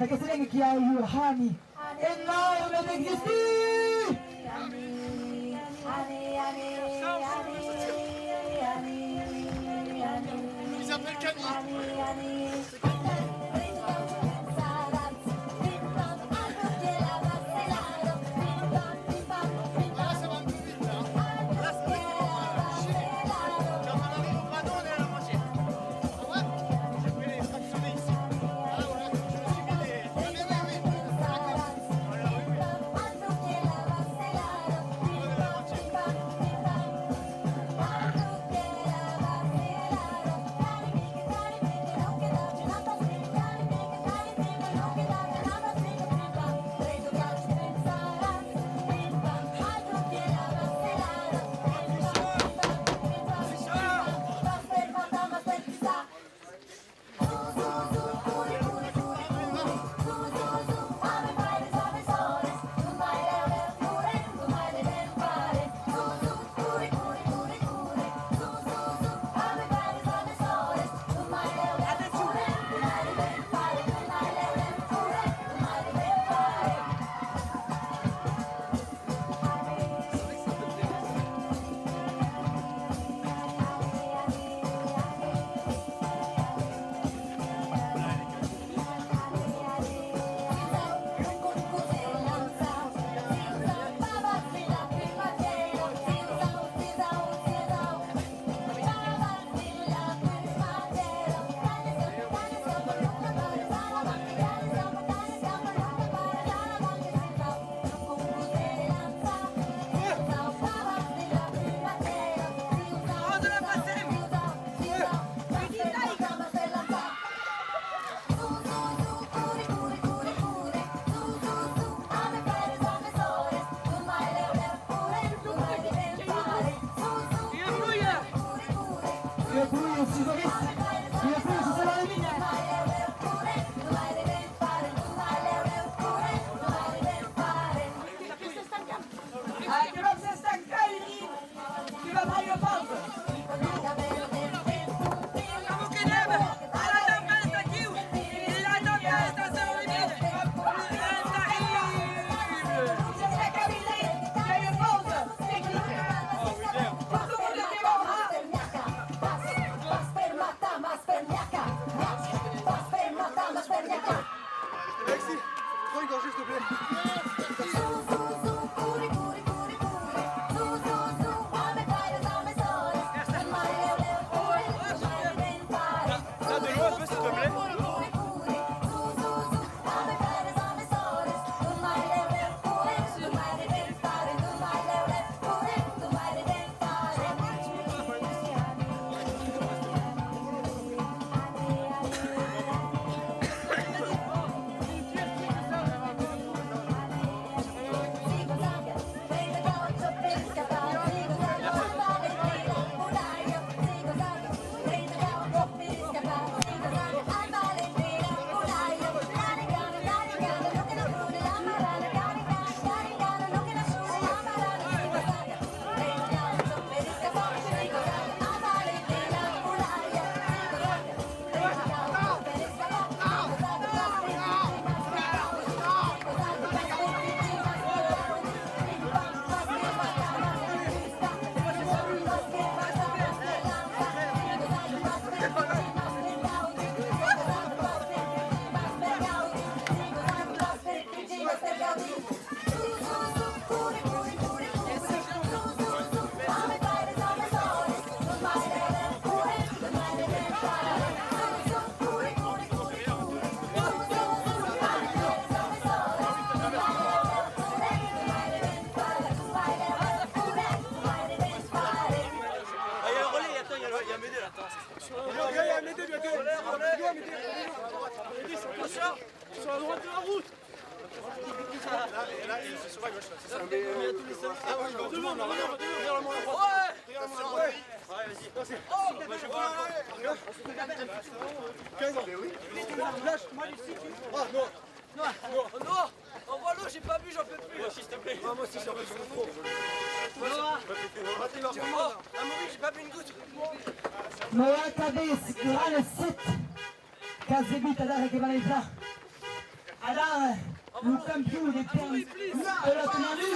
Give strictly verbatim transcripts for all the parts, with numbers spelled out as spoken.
Aquesta lenga qui a Johanni, enorme d'existir! Ils appellent Camille. Ah, ça va un peu vite, là. Là, ça va être long, hein. Quand on arrive au panneau, on est à la moitié. Ah ouais ? J'ai fait les fractionnés ici. Ah, voilà, je me suis mis les... Ah, mais oui, oui. D'accord. Voilà, oui, oui. On est à la moitié. Alexis, prends une gorgée, s'il te plaît. Là, de l'eau un peu, s'il te plaît. Ah, il y a le relais, attends, il y a le, il y a Médée là. Attends, c'est sûr. Il y a Médée, il y a Médée. Attention. Sur la droite de la route. Là, là, il se sauve, c'est ça. Ah oui, non, tout le monde, là, regarde, regarde-moi la droite. Ouais. Regarde-moi la droite. Ouais, vas-y. Oh, moi, je vois. Quinze ans. Lâche. Ah, non. Non, non, non, oh, Rollo, j'ai pas bu, j'en peux plus. Moi aussi, s'il te plaît. Ah, moi aussi, j'en peux plus trop. Moi, j'ai pas bu une goutte. Noa tabés, grana set, qu'as de vita d'ara que van entrar. Ara, lo campion de temps, de la Canalú.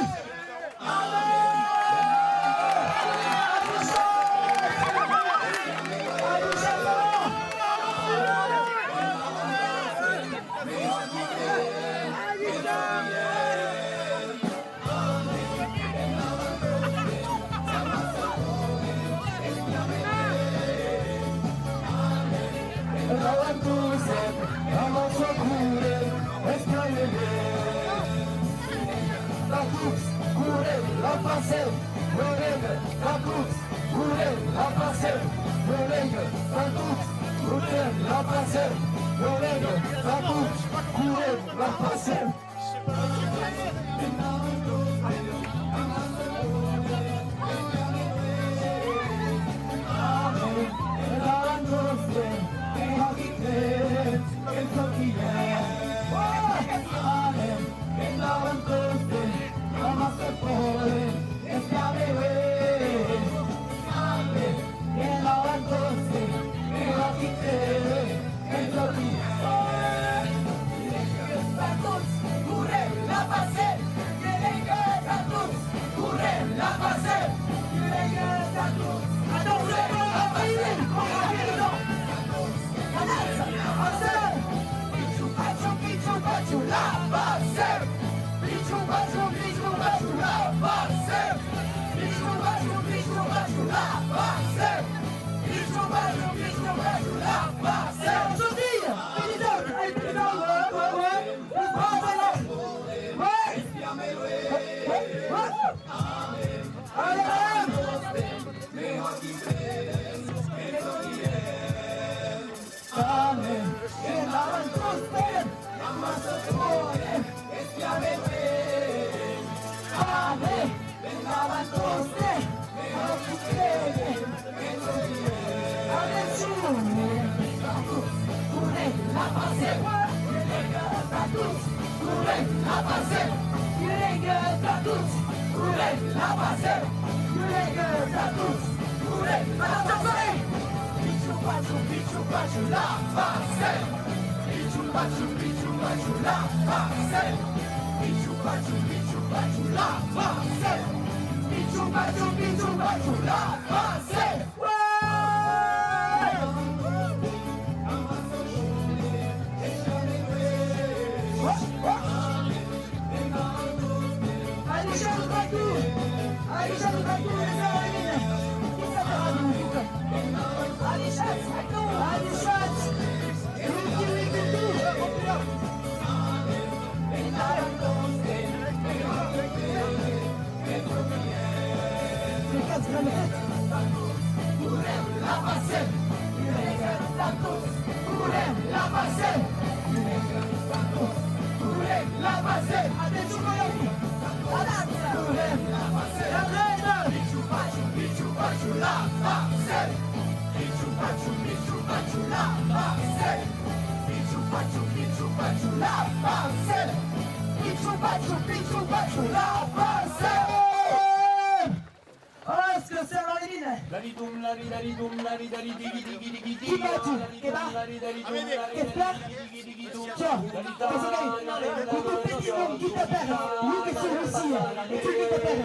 Qui vas-tu ? Que va ? Qu'espères ? Tiens, qu'est-ce que, que tu piques, qui t'appelle ? Lui que c'est aussi, et qui qui t'appelle ?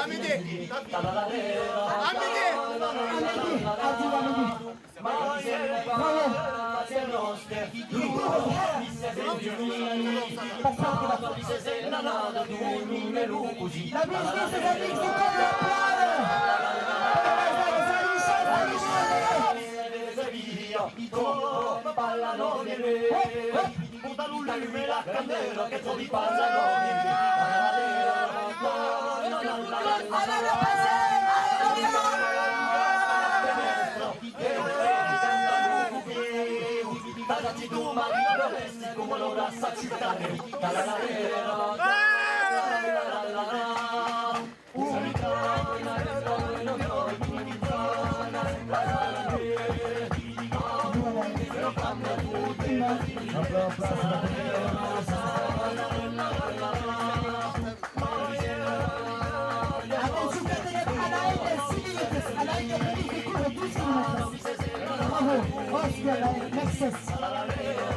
Amédée. Amédée. Amédée, a dit Amédée. Bravo. La business is a big, c'est comme la plage. Atencion, qu'ac tenèm, Anaïde, cinc minutas. Anaïde, que corre dotze quilomètres. Bravo. Òstia, Anaïde, mercés.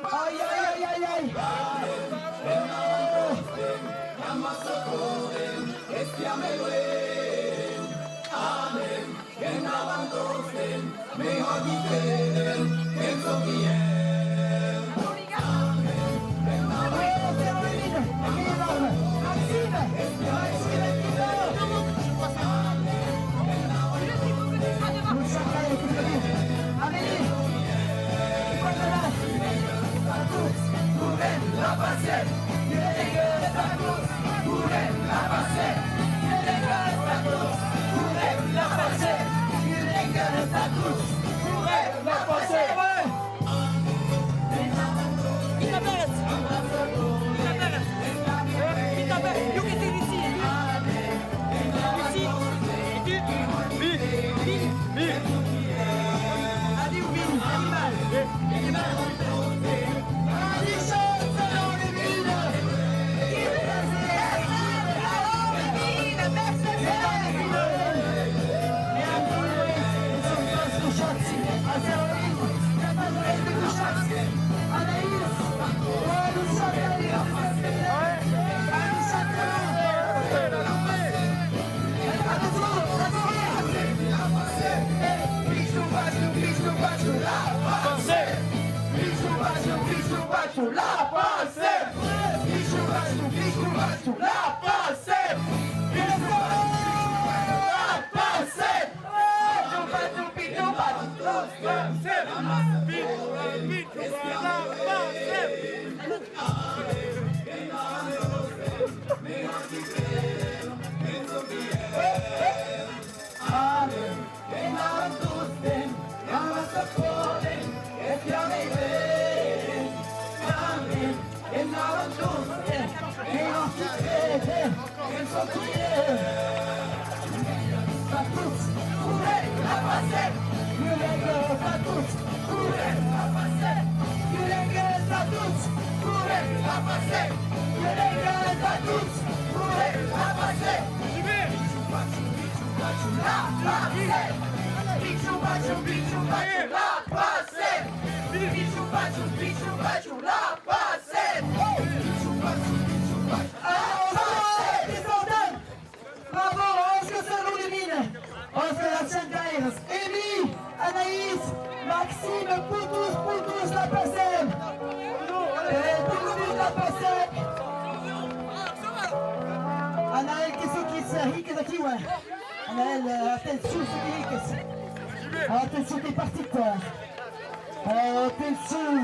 Ai, ai, ai, ai, ai! Bravo, Òscar Salomé Mina, Òscar Las Chancaires, Emi, Anaïs, Maxime, Poutus, Poutus, La Passem. Eh, Poutus, La Passem. Anaël, qu'est-ce qui se hic d'aquí, ouais. Anaël, euh, atencion, ce qui hic. Atencion, qu'ei partit. Atencion!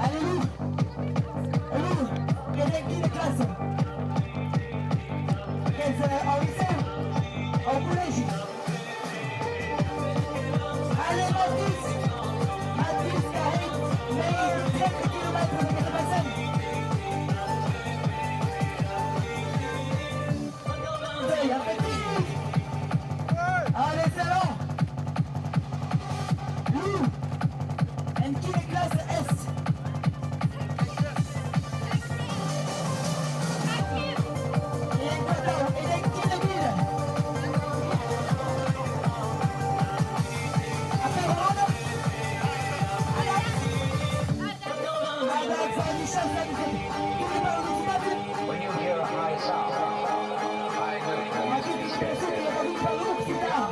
Allez, Lou. Lou, qu'es en quina classa? Qu'es, eh, au licèu? Au collègi? Allez, Mathis! Mathis, qu'as hèit mei de trenta quilomètres d'aqueste passat. Ei, apetit! Allez, c'est bon! Lou, en quina classa es? E en quina vila? A Perorada? When you hear a high sound, high note, you need to be sensitive. It's going too far.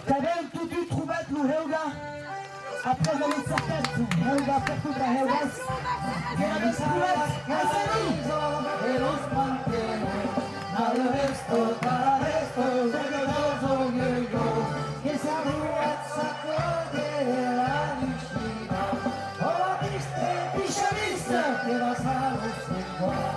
Qu'avèm totun trobat lo Hèuga, après aver cercat Hèuga per tot la Hèuga, que l'avèm trobat, gràcia a Dieu! E los pantenes, a la resta, a la resta, de dos o de dos, que s'ha trobat sa còrda e la Cristina, o la trista pichamista que va a los cinquanta.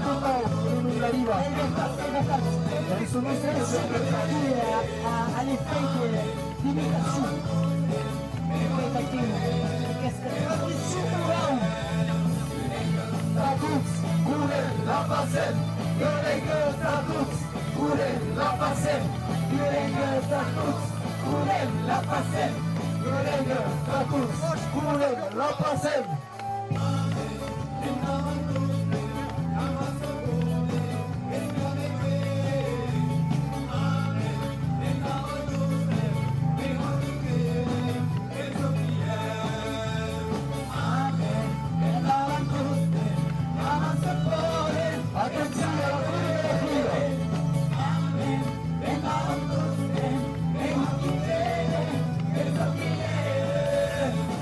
Pau, que nos arriba. Elles sont, elles sont prêtes à, à les fêtes d'imitation. Fêtes à qui? Qu'est-ce que... Tatuts, correm, la Passem, Llorenga, Tatuts, correm, la Passem, Llorenga, Tatuts, correm, la Passem, Llorenga, Tatuts, correm, la Passem.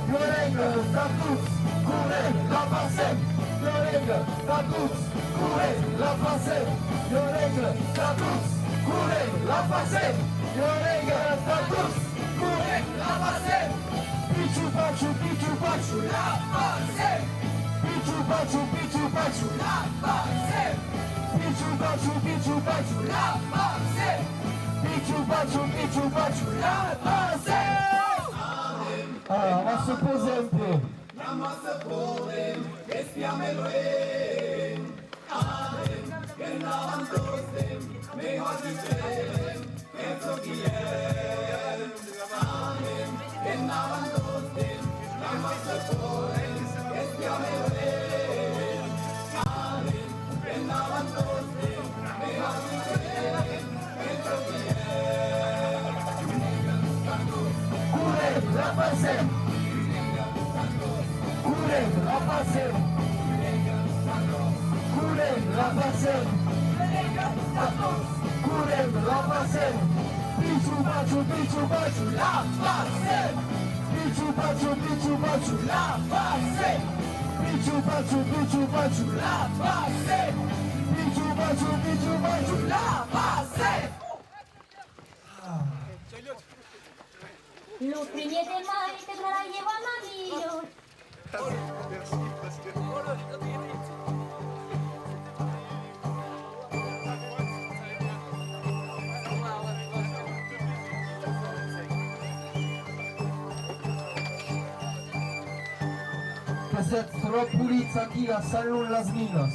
Llorenga, Tatuts, correm, la Passem. Llorenga, Tatuts, correm, la Passem. Llorenga, Tatuts, correm, la Passem. Llorenga, Tatuts, correm, la Passem. Pichu pachu, pichu pachu, la Passem. Pichu pachu, pichu pachu, la Passem. Pichu pachu, pichu pachu, la Passem. Pichu pachu, pichu pachu, la Passem. Ah, on va se poser un peu. Correm, la Passem! Correm, la Passem! Correm, la Passem! Correm, la Passem! Pichu pachu, pichu pachu, la Passem! Pichu pachu, pichu pachu, la Passem! Pichu pachu, pichu pachu, la Passem! Pichu pachu, pichu pachu, la Passem! Lo primièr de mai te donarà lhèu a ma milhor. Merci, parce que... Sètz tròp polits aquí a Salon las Minas.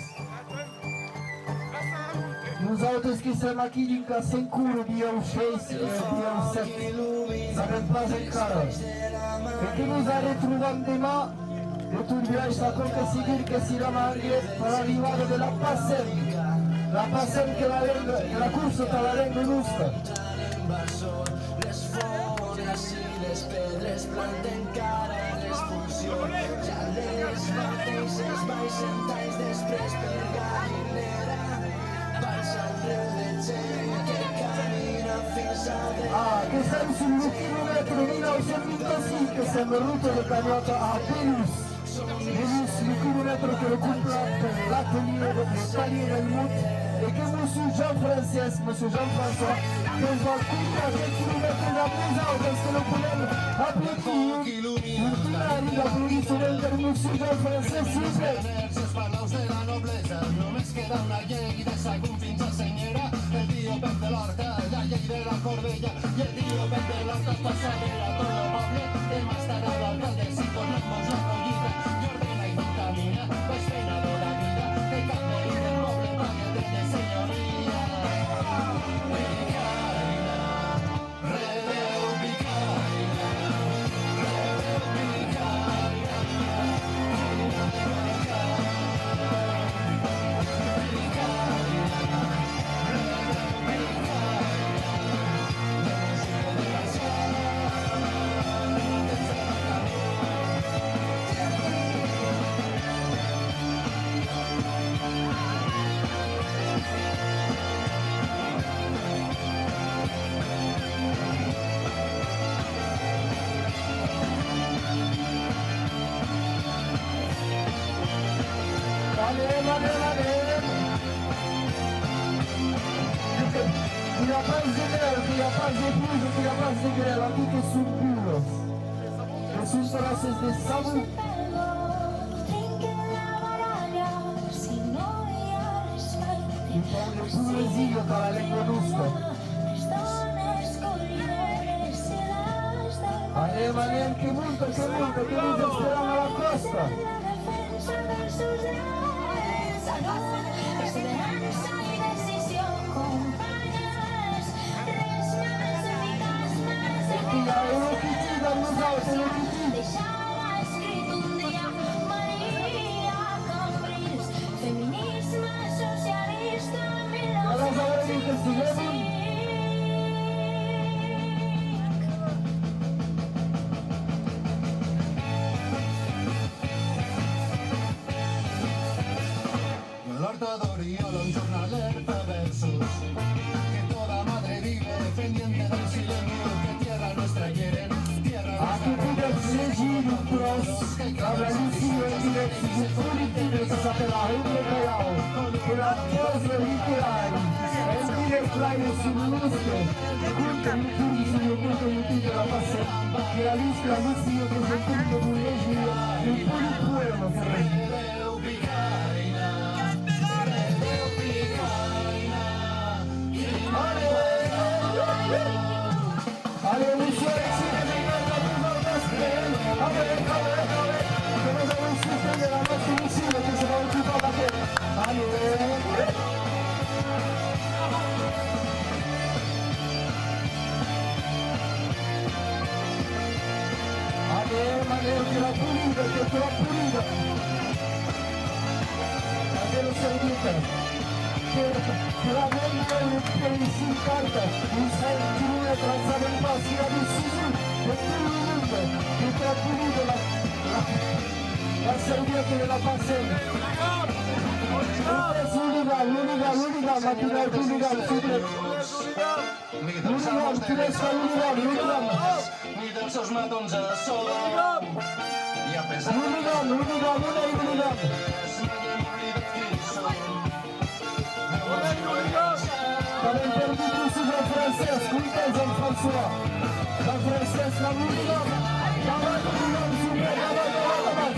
Nosautes que sèm aquí dinc a Sent Colo, dilhèu sheis e dilhèu sèt. Sabèm pas encara. E que nos arretrobam deman, de tot biais, aquò qu'es segur, que serà margat per l'arribada de la Passem. La Passem, que la lenga, que la corsa tà la lenga nosta. Ah, que sèm sus lo quilomètre mila nòu cents vint-e-cinc, que sèm rota de Canhòta a Belús. Belús, lo quilomètre que lo compla l'atelier de, lo talhièr del Mot, e que Mossur Jean-Francés, Mossur Jean-François, que'ns va comptar aquel quilomètre dab nosautes, que lo podèm aplaudir. Ordinari d'aplaudissement per Mossur Jean-Francés, s'il vous plaît. Queda una llei de Sagunt fins a Senyera, el tio Pep de l'Horta, la llei de la Corbella, i el tio Pep de l'Horta passa per a tot lo poble, demà estarà l'alcalde si tornem-mos la collita, i ordena i dictamina, pues pena de la vida, que cap veí del poble pague dret de senyoria. Anem, anem, anem! Que i a pas de grèu, que i a pas de pluja, que i a pas de grèu, aquí que son puras. Que son traces de sabon. Un pauc de poesia tà la lenga nosta. Anem, anem, que monta, que monta, que nos esperam a la còsta. E que i a Hello Kitty dab nosautes, Hello Kitty. L'Horta d'Oriol, un jornaler fa versos, que toda madre vive pendiente del silencio que tierra nuestra quieren, tierra nuestra. Aquí podètz legir un tròç dab la Lucília en dirècte sus un collectiu que s'apèla Hembre Calhau, que la pòsa literari en dirècte live sus lo nòste compte YouTube, sus lo compte YouTube de la Passem, que la Lucília, la Lucília que s'entenga vos legir un polit poèma, que Allez, monsieur Alexis, les gars, à vous, à vous, à vous. Allez, allez, allez, allez. Que nous avons le système de la machine ici, là, qui sera occupé par la tête. Allez. Allez, allez, que la polida, que la polida. Allez, le serviteur. Que, que la venda le prètz cinquanta, un cent quilomètres, sabèm pas si la decision de tot lo monde, que la polida, la, la, la servieta de la Passem. Lo ligam, lo ligam, lo ligam, aquí, lo ligam, s'il vous plaît. Lo ligam, tu laisses pas lo ligam, lo ligam. Ni dels seus matons a sota. I a pesar. Lo ligam, lo ligam, on ei lo ligam? Qu'avem perdut lo Jean-Francés, on ei Jean-François? Jean-Francés, lo ligam, davant lo ligam, s'il vous plaît, davant, davant, davant.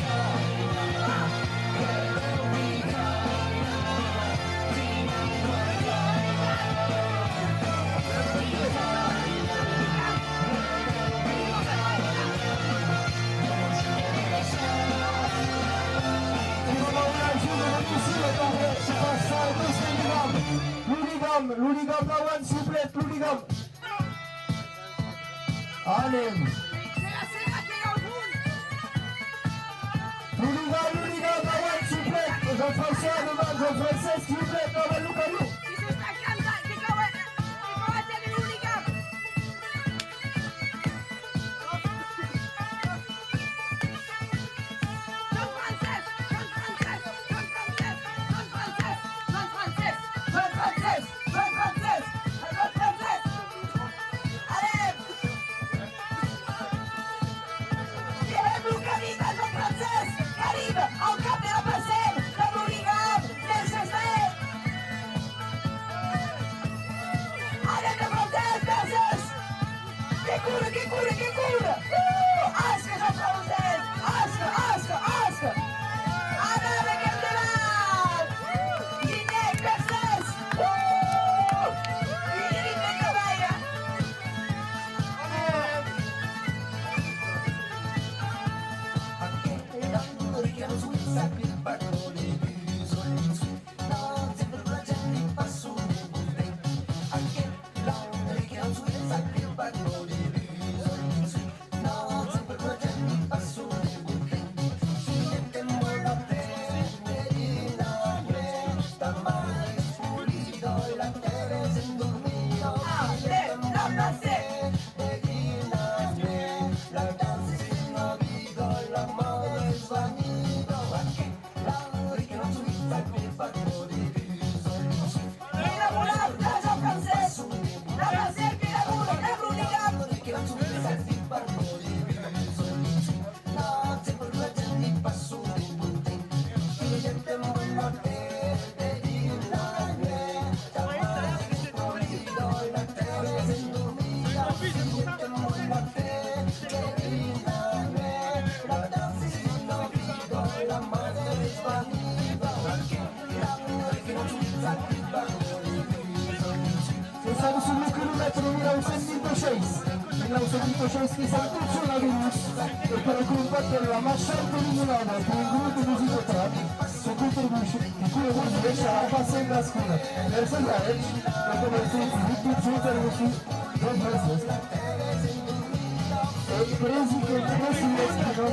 Anem. Lo ligam, lo ligam, davant, s'il vous plaît. Jean-François, davant, Jean-François, s'il vous plaît, davant lo camion. Jean-Francés! Jean-Francés! Jean-Francés! Jean-Francés! Allez! Tirem lo camin a Jean-Francés, qu'arriba al cap de la Passem, la Brigada del Ceslet! Allez, Jean-Francés, versus! Que cura, que cura, que cura! Uh! Asca, Jean-Francés! Asca, asca, asca! Anam endavant! Guinec, versus! Uh! Guinec, que cavaia! E siam sul quilomètre mila nau cents vint-e-sheis. Mila nau cents vint-e-sheis que siam totjorn a Benús e per acrompat per la Marchanta Limonada, per un grop de musica trap que contribueix, que collaboreis a la Passem Gascona. Mercés a ells e comencem tot de suit per Benús. Dos meses. E presi que presi l'esquina.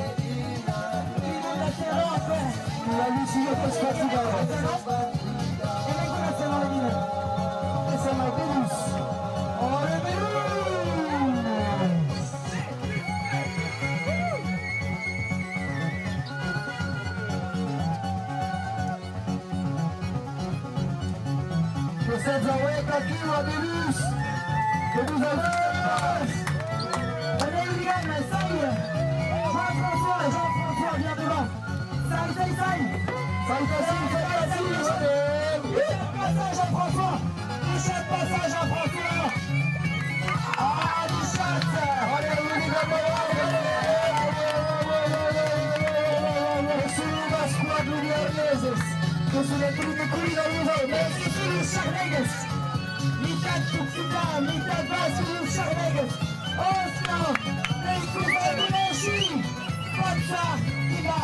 La Lucía Pasquati Barra. E siam a Benús. Ole, Benús! Que sètz aué aquiu a Benús! Que vos auem pas! Allez, William, essaye! Jean-François, Jean-François, viens devant! Sai, sai, sai! Sai, sai, sai, sai, sai, sai! Vite, passage, Jean-François! Michel, passage, Jean-François! Ah, Michel! Allez, William, que son los bascots, los bearneses, que son un trin de corrida, los autres, mès que son los charnegues! Mitat occitan, mitat basc, los charnegues! Òstia! Mès que vos coneissi! Potsa! Qui va?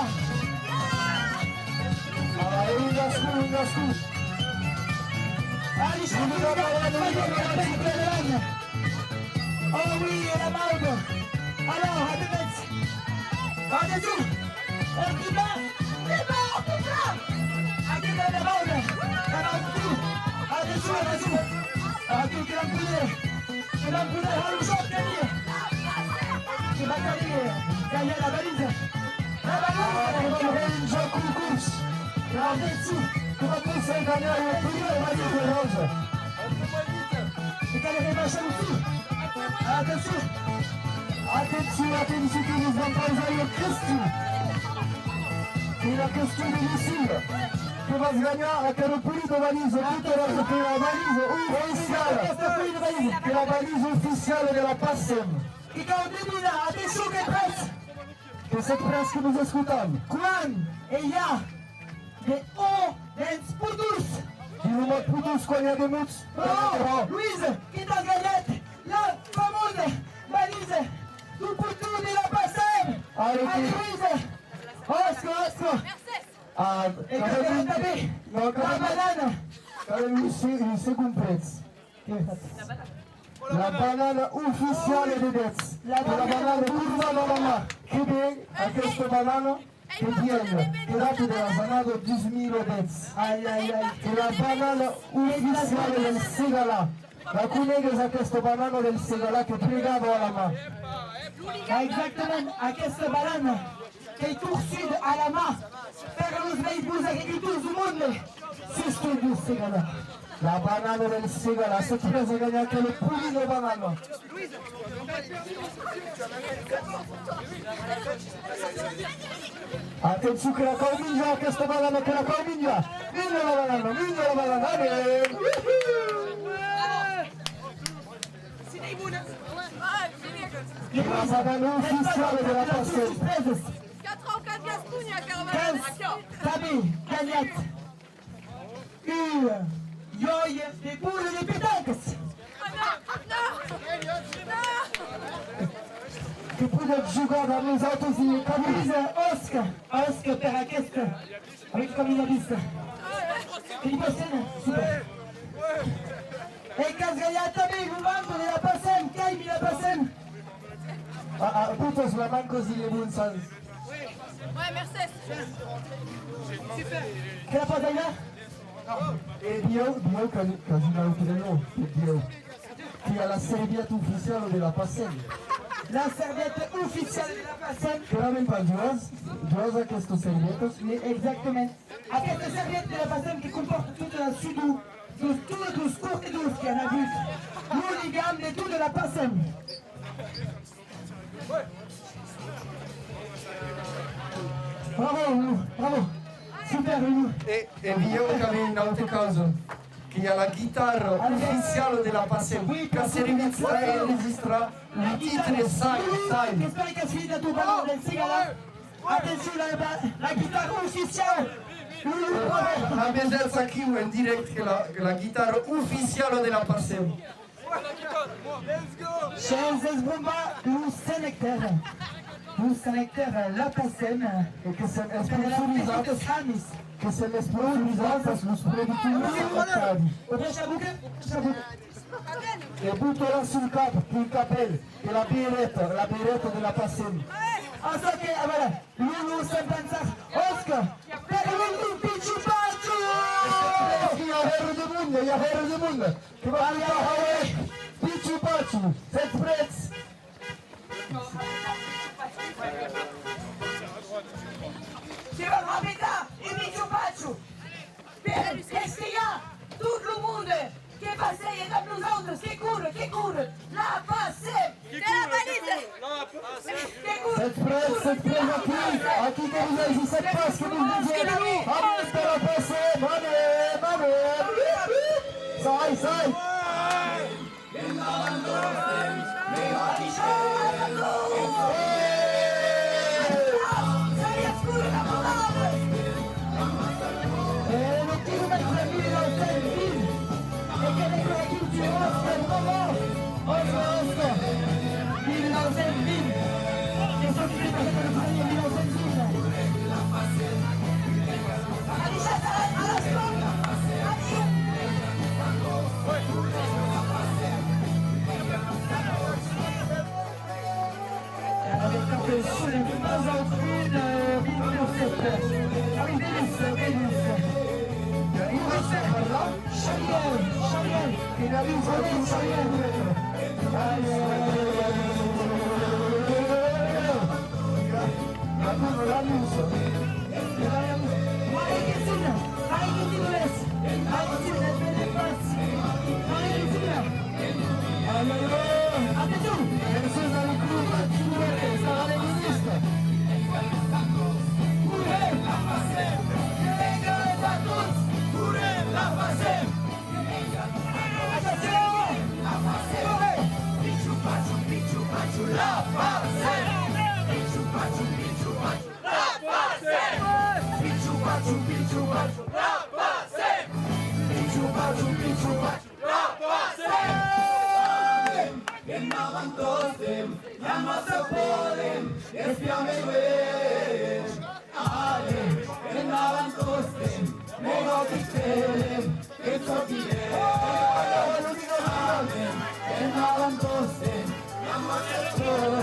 Ah, un gascon, un gascon! Allez, Charlie, viens, viens, viens, viens, viens, viens. Oh oui, et la mode. Alors, à deux mètres. Par-dessus. Et qui va? Qui va? Qui va? Allez, la mode. La mode, tout. À-dessous, à-dessous. Ah, tout, que l'on poder. Que l'on poder. Ah, le choc, Camille. Que va, Camille. Camille, la valise. La valise. Ah, que va, Camille, un joc concurs. Que va, Alexis. Que va, Alexis, ganhar un prix de valise rosa. Atencion! Atencion, atencion, que vos vam pausar ua question! Una question de Lucille, que vas ganhar aquera polida valisa, tota la, la valisa oficiala, que la valisa oficiala de la Passem. Que cau devinar, atencion, qu'ei prèst! Que sètz prèsts, que vos escotam. Quan e i a de o dens potons. Dins lo mot potons, quan i a de mots. Oh, Louise, que t'as ganhat la famosa valisa deu poton de la Passem. Allez, Louise. Òsca, òsca. Ah, e que t'as ganhat tanben la banana. Qu'avem un se-, un segond prètz. La banana oficiala de Dètz. La banana cordada a la mar. Que ben aquesta banana que vièlha, que data de las annadas dos mila dètz. Ai, ai, ai. Que la banana oficiala del Segalar. La conegues aquesta banana del Segalar que plegava a la mar? Ah, exactament, aquesta banana qu'ei torçuda a la mar per los mei bons agricultors du monde. Sustot lo Segalar. La banana del Segalar, Set Freds a ganhat aquela polida banana. Atencion, que la cau minjar, aquesta banana, que la cau minjar. Minja la banana, minja la banana, anem! Iuhú! La banana oficiala de la Passem. Quatre ans, quatre Gasconha, Carme. Tanben ganhat un jòc de bolas de petancas. Que podètz jogar damb nosautres e camisa, òsca, òsca per aquesta. Avec camisa vista. Que li Passem, super. E qu'as ganhat tanben lo manto de la Passem, qu'aimi la Passem. Ah, ah, putas, la manca, si le bon sens. Ouais, merci. Super. Que la pas ailà? E dieu, dieu qu'as, qu'as un autre nom, que dieu. Qui a la servieta oficiala de la Passem. La servieta oficiala de la Passem. Que l'avem pas joas, joas aquesta servieta. Mais exactement. Aquesta servieta de la Passem que comporta tota la sudor de tots los corredors que an avut lo ligam de tota la Passem. Bravo, Lulu, bravo. Super, Lulu. E, e dilhèu qu'avem una autra causa, que i a la guitarra oficiala de la Passem, qu'a servit a enregistrar lo titre Sai, Sai. Qu'espèri qu'as finit la tua ballon del Segalar. Atencion, la, la, la guitarra oficiala. Lulu, bravo. La vesètz aquiu en dirècte, que la, que la guitarra oficiala de la Passem. Shens esbrombar lo selectèr. Lo selectèr, la Passem. E que sèm sponsorizats, que sèm sponsorizats per los productors. Obrètz la boca, obrètz la boca. E bota-la sul cap, sul capèl, de la bereta, la bereta de la Passem. Açò que, ah, voilà. Lulu, sèm pensats, òsca, per Lulu, Pichu Pachu! I a hèra de monde, i a hèra de monde. Que va arribar Hawaii, Pichu Pachu, Set Freds. Que va repetar, e Pichu Pachu. Per festejar tot lo monde que passeja dab nosautres, que corre, que corre, la Passem! Que la valise! Que corre! Set Freds, Set Freds aquí, aquí que vos ai dit, Set Freds que vos dise, anem per la Passem, anem, anem! Sai, sai! Avec quelques sons, pas en plus de mille neuf cent sept. Ah oui, Vénus, Vénus. Il ressort par là. Chariel, Chariel. Il arrive sur Chariel. La mousse, la mousse. Marie-Christine, Marie-Christine Ouest, Marie-Christine, elle fait des passes. Marie-Christine. Aïe, aïe, aïe. Attention. Merci dans le club, tu vois, ça va les ministres. Courez, la Passem. Courez, la Passem. Attention. Courez. Pichu, pachu, pichu, pachu, la Passem. Pichu, pachu, pichu, pachu. La Passem! Pichu pachu, pichu pachu, la Passem! Pichu pachu, pichu pachu, la Passem! Endavant tostemp, jamàs se podem espiar mei uèlh. Allez, endavant tostemp, mei gòtic felem, que sortirem. Allez, endavant tostemp, jamàs se podem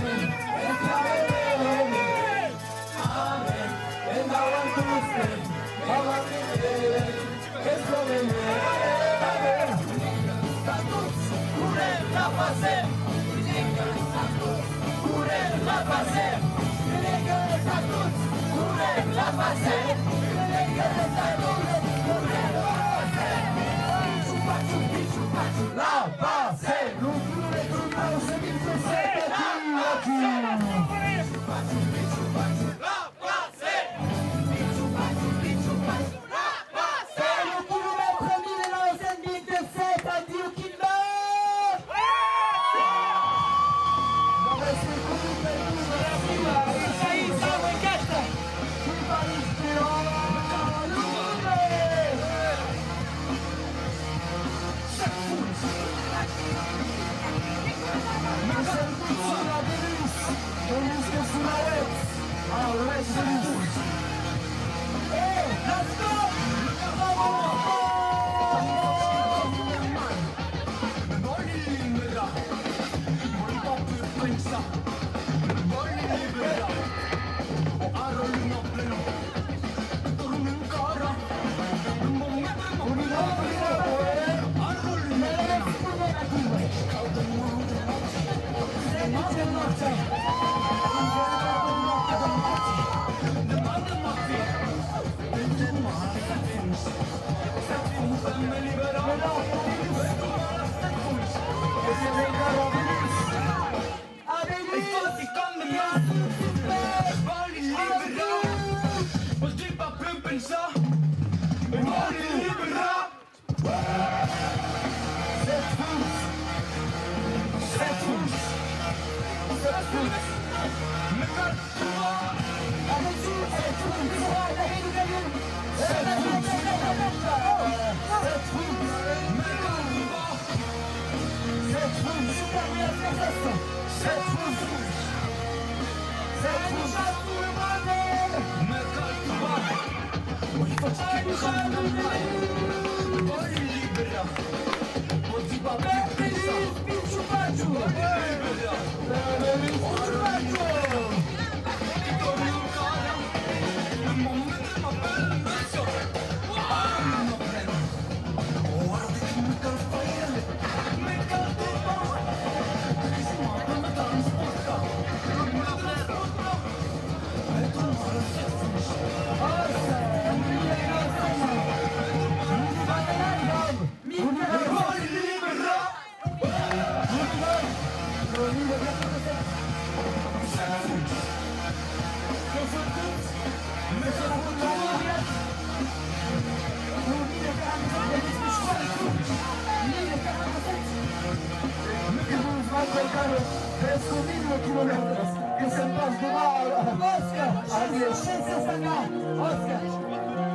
Tres mil quilomètres, que se'n pas de mal. Òscar, Òscar, Òscar, Òscar,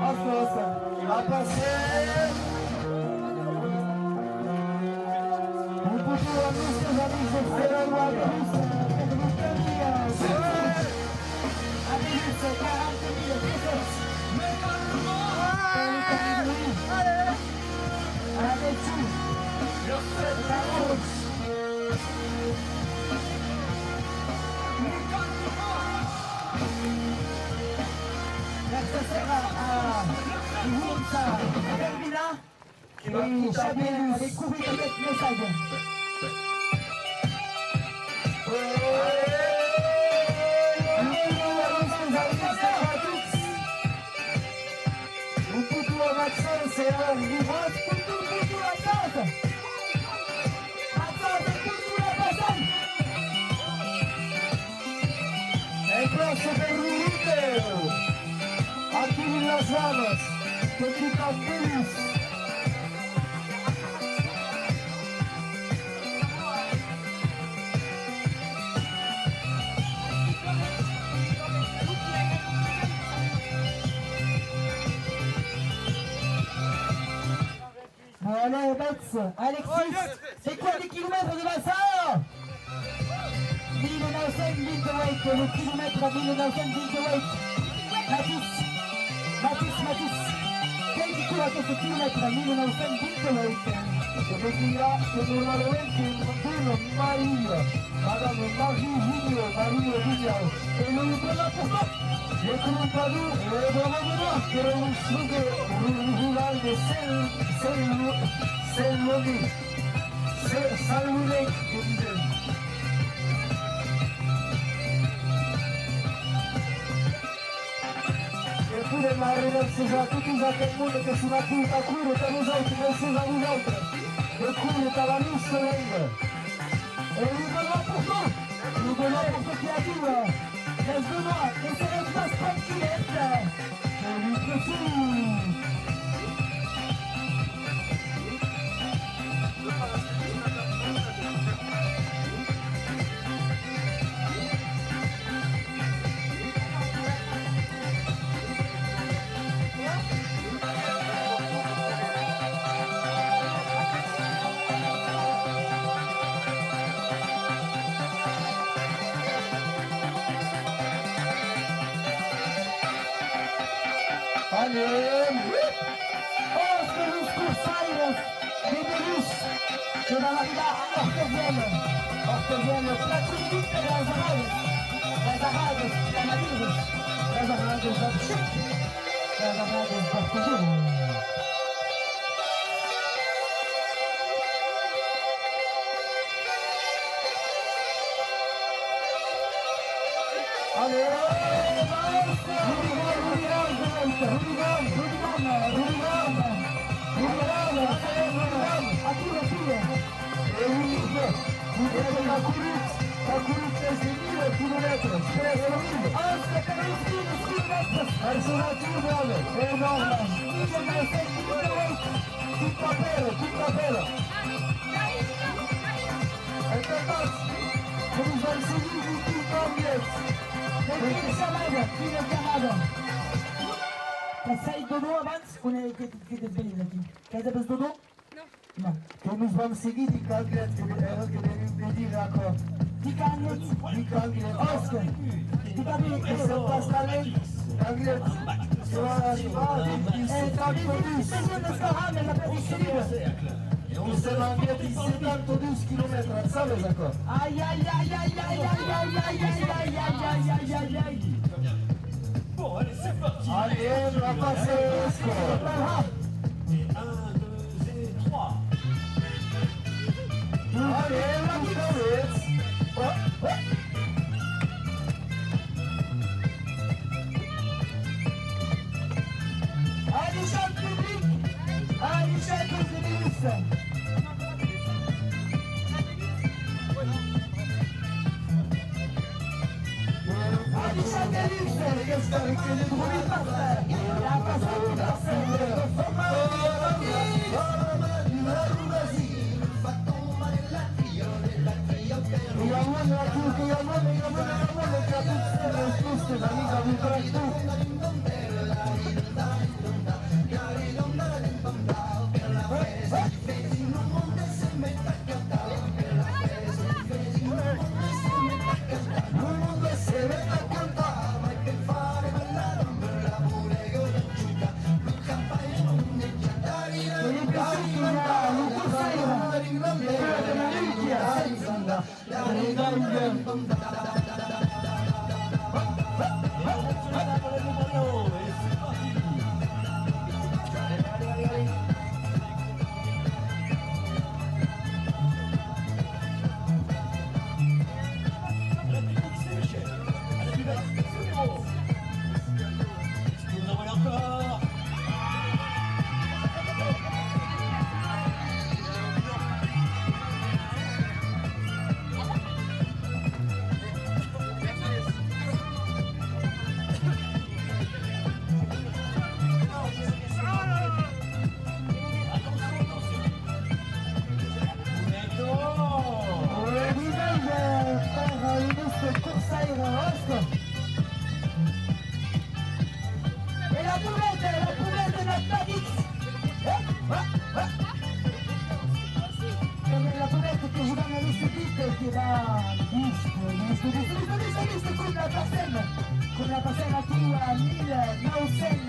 Òscar, a passat. Un poton a nos amics de Ferrero a Brussèlas, per nos amics. Allez, c'est quarante mille, dix-sept. Allez, tu. Gràcies a, a, a Bermina. Ei, Xavier, avec courrier avec message. Un poton a Maxence e a Rivas. Poton, poton, Maxence! Maxence, poton, la passant! En plaça per Rurito! Aquí las damas, que toca feliç! Bon, allez, Bets, Alexis, c'est quoi les kilomètres de Massard? Mille nau cents vint-e-uèch, lo quilomètre mille nau cents vint-e-uèch. Matís, Matís, Matís. Quel qui court à ce kilomètre mille nau cents vint-e-uèch? Se retira que normalament que Bruno Maria. Madame Marie Vigneault, Marie Vigneault. Et le voilà pour toi. Le Colombadou, le Colombadou, que le Colombadou rural de Saint, Saint, Saint-Louis, Saint-Louis, que disen. E podem arremerciar a totes aquel monde que son aquí, tà córrer tà nosautres, gràcies a vosautres, de córrer tà la nòstra lenga. E lo Benoît Pourtant, lo Benoît Pourtant qui arrive, les Benoît, ne serez pas tranquilles, que lui aussi. Anem! Òsca, los corsaires de Belús que van arribar a Òrta Vièlha. Òrta Vièlha, plan conegut per las arradas, las arradas, plan avidas, las arradas d'Archec, las arradas d'Òrta Vièlha. Allez, allez, allez, Rudigan, Rudigan, Rudigan, Rudigan, Rudigan, Rudigan, aquí, aquí. E Rudigan, Rudigan qu'a corrut, qu'a corrut tres mila quilomètres, tres mila. Òsca, tres mila quilomètres. Personatge, brave. E non, non. Quin papèl, quin papèl. Ententatz? Que nos van seguir vint-e-cinc ans. Quina camada, quina camada. Qu'as hèit dodo abans? Qu'es, que, que te venen aquí? Qu'as hèit dodo? Non. Non. Que nos van seguir, dic Anglet, que era que veniu de dire aquò. Dic Anglet. Dic Anglet. Òsca. Dic a mi. Que se passa talent. Anglet. Que va arribar vint-e-cinc ans. Personas que han la perdición. E on sèm a vint-e-cinc ans, dos quilomètres, sabes aquò? Ai, ai, ai. Bon, allez, c'est parti. Allez, la passe. Et un, deux et trois. Allez, la vitesse. Oh, oh. Allez, chant public. Allez, chant public. Allez, chant public. Qu'est-ce qu'avec les bruits? La passe. E la Pobleta, la Pobleta n'a pas dit. Eh, ah, ah. Comme la Pobleta que jòga a l'Estepit, que va viste, viste, viste, com la Passem, com la Passem aquí a mila nòu cents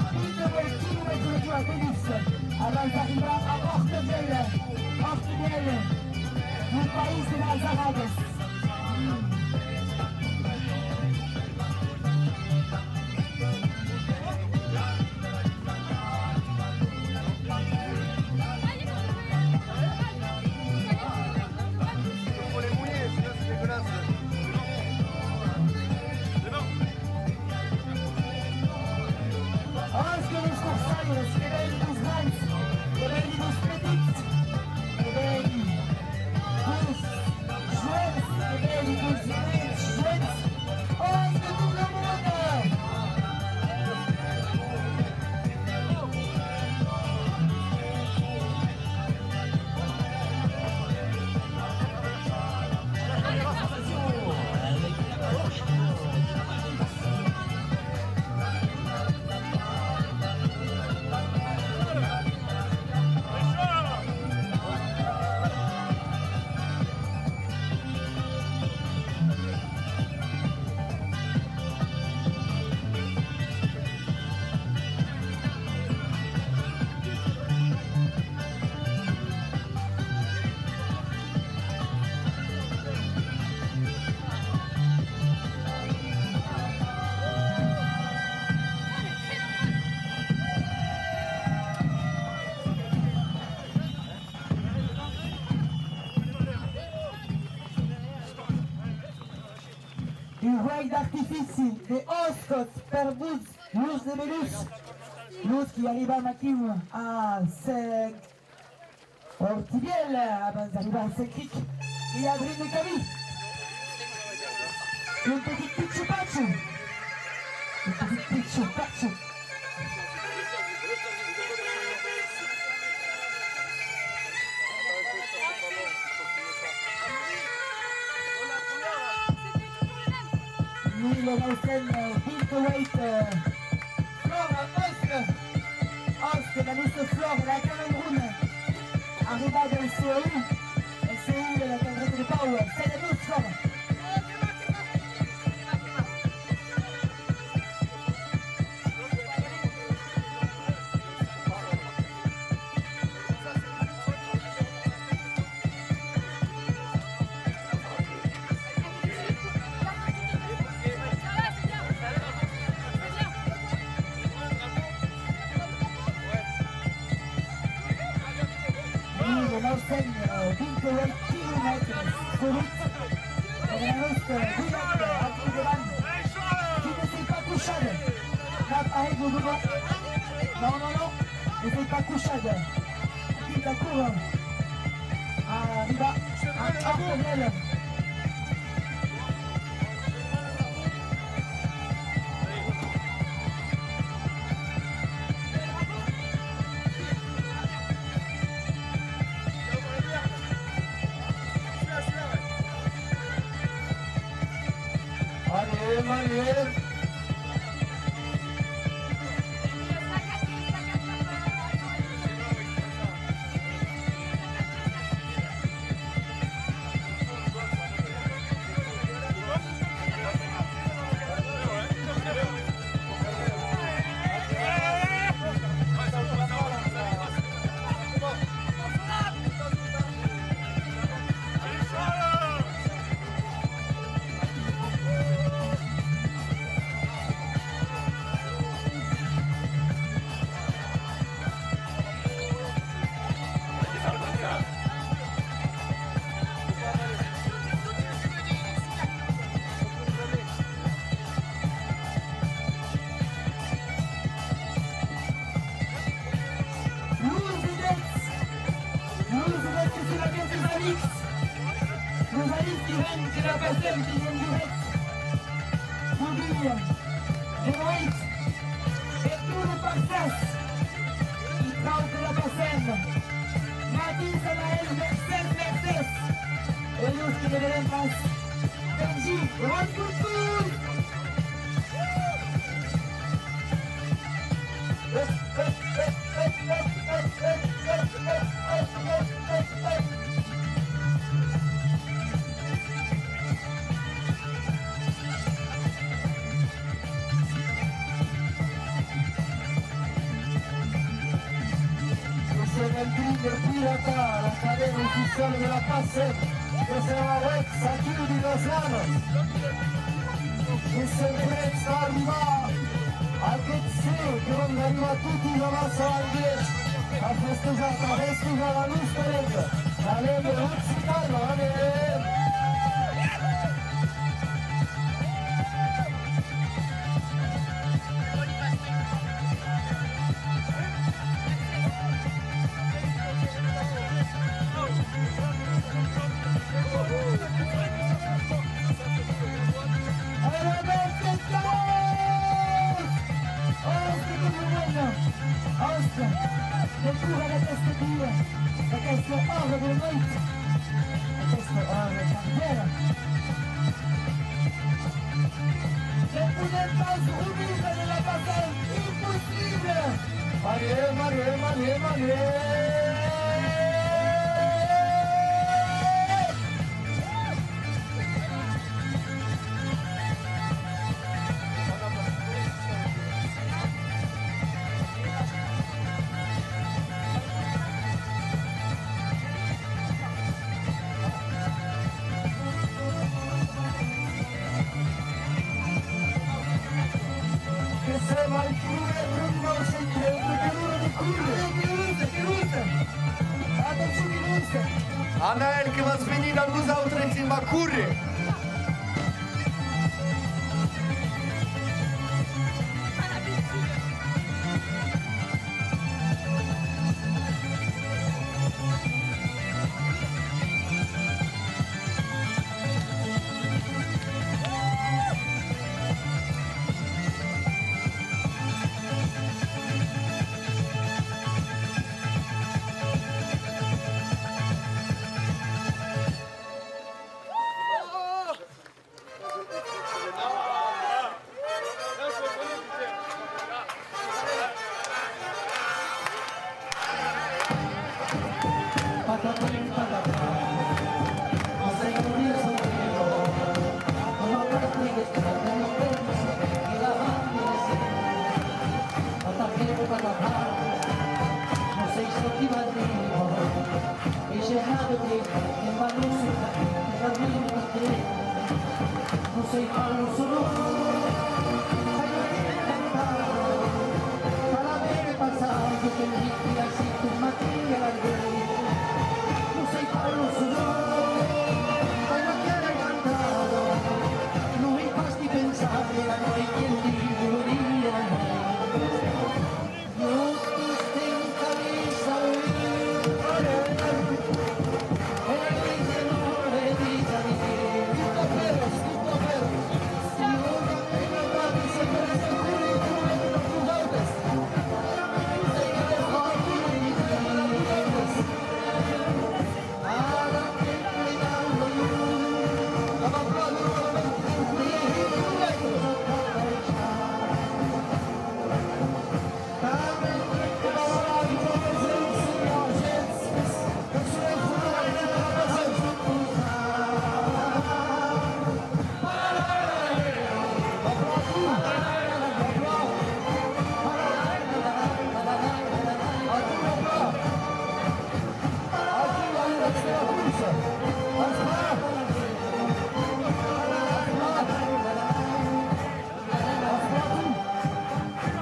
vint-e-uèit quilomètres de Belús, abans d'arribar a Òrta Vièlha, Òrta Vièlha. Lo país de las aradas. Faut les mouiller, sinon c'est dégueulasse. Òsca los corsaires, que vèni los grands, que vèni los petits, que vèni los joens, que vèni los nens joens, òsca tot lo monde! Un huec d'artifici de òscas per vos, los de Belús, los qui arribam aquiu a Sec Ortivièl, abans d'arribar a Sec Cric, que i a drin de camin. Un petit pichu pachu. Un petit pichu pachu. Mila nau cents vint-e-uèit, eh, Flòra, òsca, òsca, la nosta Flòra, la Calandrona, arribada al C E U, el C E U de la Caldreta de Pau, sèt a dos, Flòra. Mila nau cents vint-e-uèit quilomètres corruts per la nosta Julieta aquí davant. Qui ne s'ei pas cochada. Cap a ella, non, non, non, ne s'ei pas cochada. Qui la cour arriba a Ortavèla. Anem, anem! Los vedètz, los vedètz que son aqueles amics, los amics qui ven, que la passem, qui ven dirèct, qui vien de nueit, e tot lo Parsàs, qui trauca la passem. Matin, Sanael, mercés, mercés. E los qui ne vedèm pas, Benji, Roy Coucou! Nous sommes en train de pirater la cadena oficial de la Passem. Que se va, eh, saquí dins las lanas. Que se prètz a arribar aqueth ser que van arribar toti amassa anglés a festejar, a festejar la nosta lenga, la lenga occitana, anem! Òstia, que bona! Òstia, de cura d'aquesta dia, d'aquesta hora de la nit, aquesta hora tan bèla. Ne podem pas oblidar de la passada impossible! Anem, anem, anem, anem! Que sèm al quilomètre mil nòu cents trenta, que l'ora de córrer! Que luta, que luta! Atencion, que luta! Anaèl, que vas venir damb nosautres, en va córrer!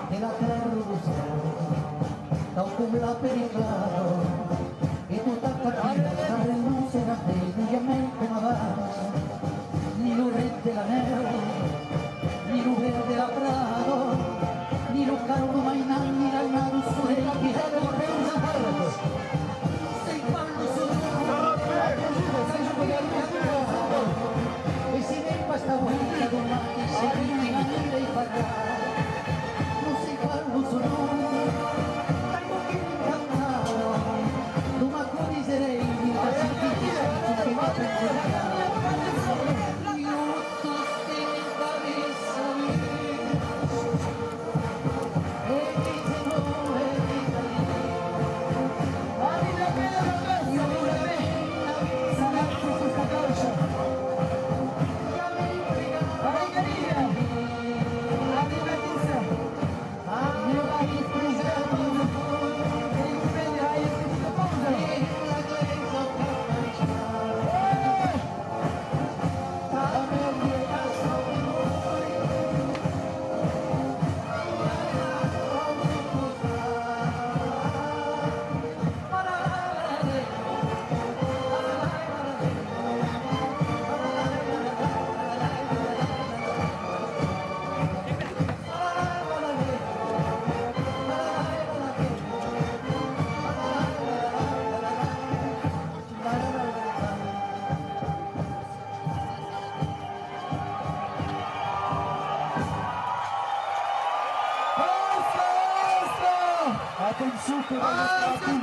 De la terra rosada, tau com la periclada, e tota capilla, carré non se rapèl, lluèlhament com abans, ni lo ret de la nèu, ni lo verd de la prada, ni lo caldo mainat, ni l'annada sorell qui hèt lo peus a hèrras. Sei pas lo sudor, e si n'ei pas ta boita, doman que se vini a dire i parlar. Atencion que va estar aquí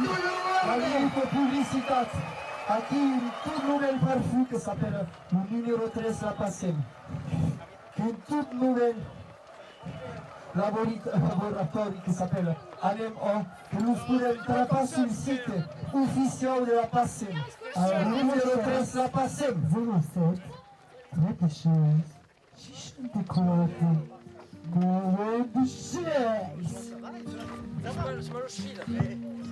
la minuta publicitat. Aquí un tot novèl parfum que s'apèla lo numèro tres La Passem. Un tot novèl laborit-, laboratòri que s'apèla Anem Ò, que los podèm trapar sul site oficiau de La Passem. Lo numèro tres La Passem. Zéro sept, trente-six, seixanta-quatre, noranta-seis.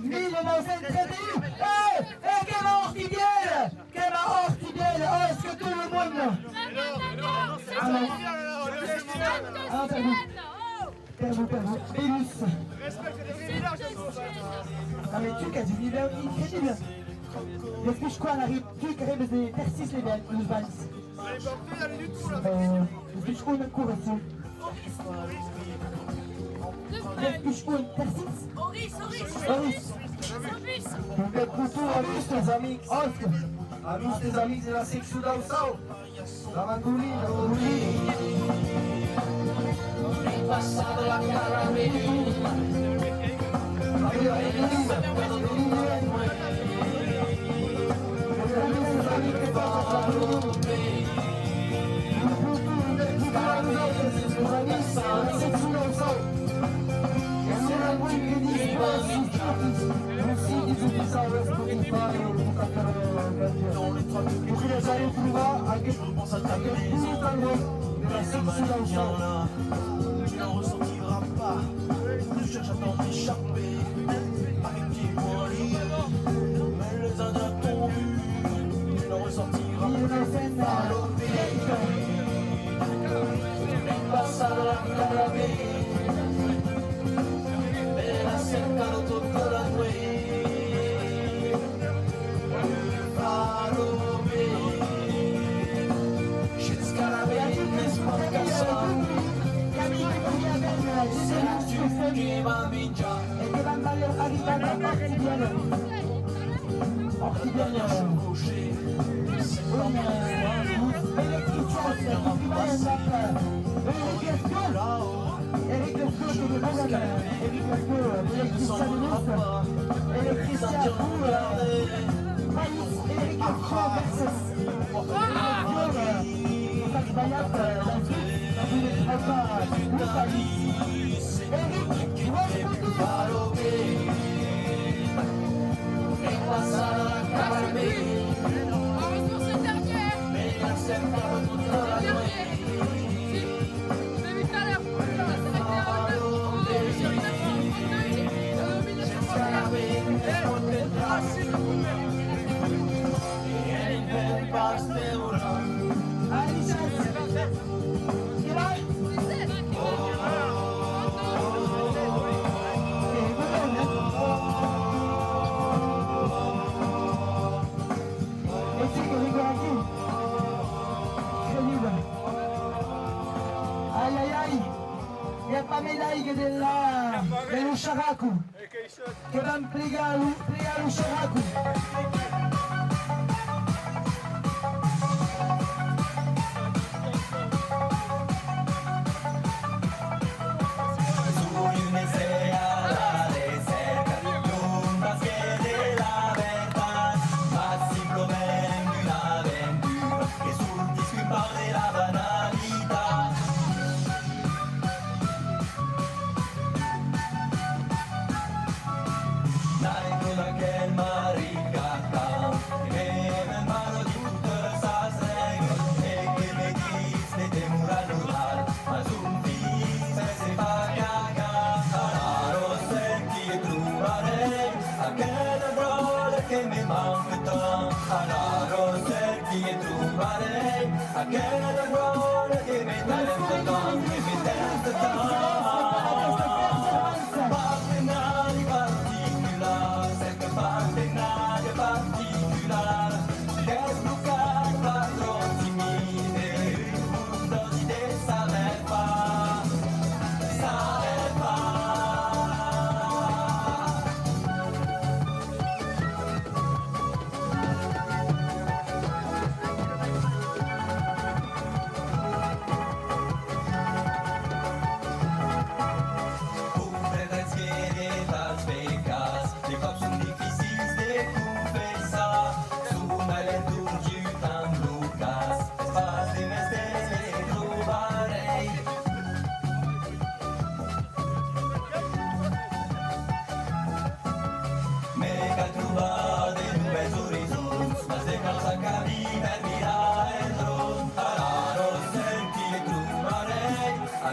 Mil nou cents trenta-un! Eh! Eh, que va Òrti Vièlh! Que va Òrti Vièlh! Oh, est-ce que tout le monde... Ah non. Ah, perdon. Perdon, perdon. Belus. Non, mais tu as un niveau incroyable. Despuish quan arrib-, tu qu'arribes de Tercis, les Bal-, los Bals? Euh, despuish on, correccion. Despuish on, Tercis? Oris, Oris. Oris. Oris. Un bèl retour a nos amics. A nos amics de la seccion d'Aussau. La mandolina, la mandolina. Ai passat la caramèla. Lo siti oficiau Spotify, lo tocat, eh, lo candidat. Lo que les allèu trobar aquel, aquel petit endròt de la seccion d'Aussau. Tu n'en ressortiras pas. Tu cherches à t'en échapper. Avec tes mots, mais les indiens t'ont vu. Tu n'en ressortiras pas. Au pays, passar la caravelle. Bèla cerca tota la nuèit. Lo far lo ben, shens caravelle, shens porcassar. Seràs tu que va minjar. E que vam arribar a Òrti Vièlh. Òrti Vièlh, un, eh, electrician que trabalha amb, eh, Eric Lescure. Eric Lescure, que demora, eh, Eric Lescure, electrician de Niça, electrician, eh, País, Eric Lescure versus Eric Lescure, eh, que s'ha trebalhat, eh, dans un, dans un trauca, un País. Eric, Lescure. Heureusement, c'est le dernier. C'est le dernier. Vous avez vu tout à l'heure, on s'arrêtait à un mètre. Oh, j'ai regardé sur le trente-deux, euh, mille neuf cent trente et un. Eh, ah, c'est le coup de mer. Ai, ai, ai! I a pas mai d'aiga de la, de lo Characo. Que vam plegar lo, plegar lo Characo. Soi un èsser a la recèrca d'un basquet de la vertat, mas simplament d'una aventura que sortisc un pauc de la banalitat. Nai tot aquel marrit cacan que me m'embala dins totas sas règlas e que me ditz de demorar normal, mas un filh se fa caca. Alara cerqui e trobarèi aquela dròlla que me manca tant. Alara cerqui e trobarèi aquela dròlla que me tenta tant, que me tenta tant. Partenari particular, cerca partenari particular, desblocat, patron timide, un dòsi de saber far, saber far.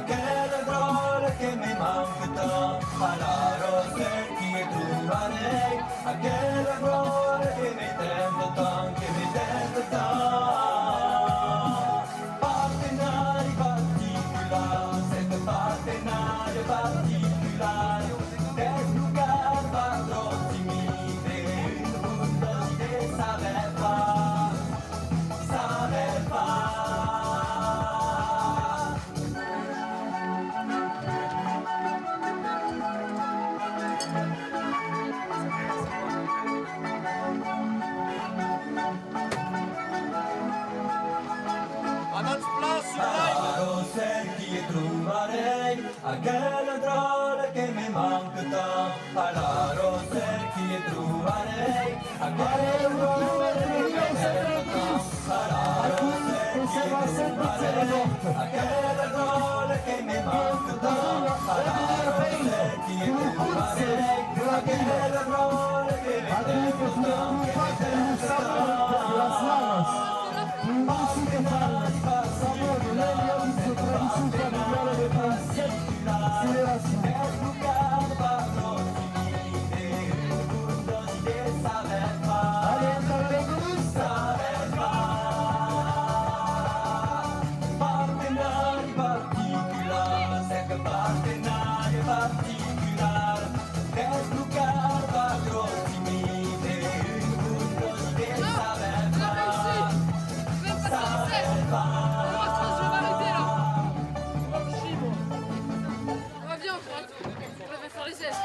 Aquela dròlla que me manca tant, alara cerqui e trobarèi. Aquela dròlla que me tenta tant, que me tenta tant. Partenari particular, cette partenari particular, desblocar par proximité, un punt de saber pas, saber pas. Anatz plan sus l'aire! Alara cerqui e trobarèi aquela dròlla que me manca tant. Alara cerqui e trobarèi aquela dròlla que me manca tant. Alara cerqui e trobarèi aquela dròlla que me manca tant. Alara cerqui e trobarèi aquela dròlla que me manca tant. Partenari particular, cerca partenari particular, desblocar par proximité, un punt de saber pas, saber pas. On va bien, on va, on va faire les gestes.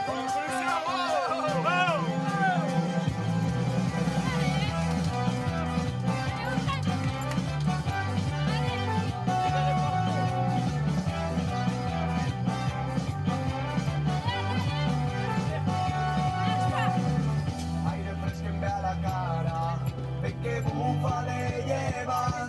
Aire fresc en bèla cara, perque bufa de llevant.